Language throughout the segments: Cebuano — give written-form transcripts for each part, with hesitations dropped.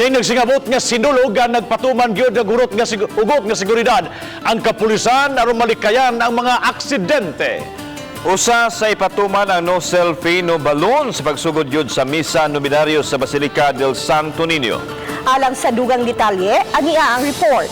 Ning nagsingabot nga sinulog ang nagpatuman gyud nga gurot nga ugot nga seguridad ang kapulisan aron malikayan ang mga aksidente. Usa sa ipatuman ang no selfie, no balloon sa pagsugod yun sa Misa Novenario sa Basilica del Santo Niño. Alang sa dugang detalye, ang iya ang report.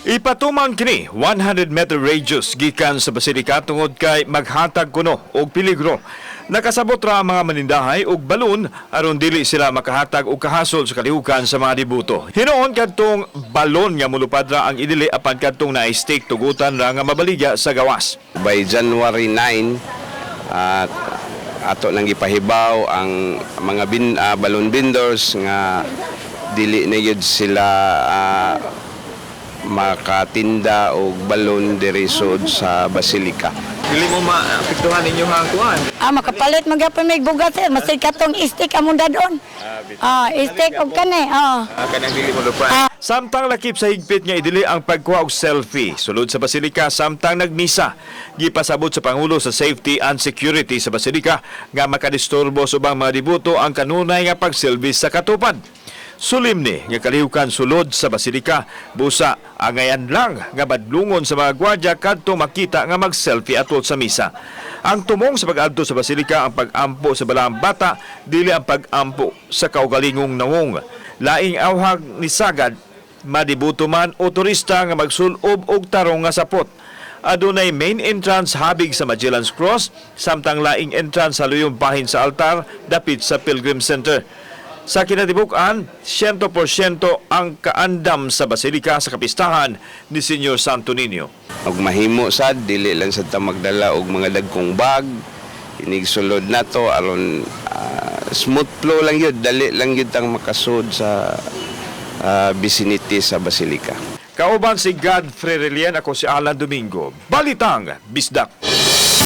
Ipatuman kini 100-meter radius gikan sa basilika tungod kay maghatag kuno og peligro. Nakasabot ra ang mga manindahay og balon aron dili sila makahatag og kahasol sa kalihukan sa mga dibuto. Hinuon kadtong balon nga mulupad ra ang idili apan kadtong na-stick tugutan ra nga mabaligya sa gawas. By January 9, at ato nang gipahibaw ang mga balloon vendors nga dili na gyud sila makatinda og balon diri sud sa basilika. Dili mo maapektuhan ninyo ang kuan. Ah, makapalit magyapon may bugas sir. Masig katong stick among dadon. Ah, stick og kani. Ah. Kanang dili mo lupad. Samtang lakip sa higpit nga idili ang pagkuha og selfie sulod sa basilika samtang nagmisa. Gipasabot sa pangulo sa safety and security sa basilika nga makadisturbo sa ubang mga dibuto ang kanunay nga pagselfie sa katupad. Sulimni nga kalihukan sulod sa basilika busa angayan lang nga badlungon sa mga gwardya kadto makita nga mag-selfie atol sa misa. Ang tumong sa pag-adto sa basilika ang pag-ampo sa balaang bata, dili ang pag-ampo sa kaugalingong nawong. Laing awhag ni sagad madibuto man o turista nga magsulob og tarong nga sapot. Adunay main entrance habig sa Magellan's Cross, samtang laing entrance sa luyong bahin sa altar dapit sa Pilgrim Center. Sa kinatibuk-an, 100% ang kaandam sa basilika sa kapistahan ni Senyor Santo Niño. Og mahimo sad dili lang sad ta magdala og mga dagkong bag inig sulod nato aron smooth flow lang yun, dali lang yun tang makasud sa vicinity sa basilika. Kauban si Godfrey Relien, ako si Alan Domingo. Balitang Bisdak.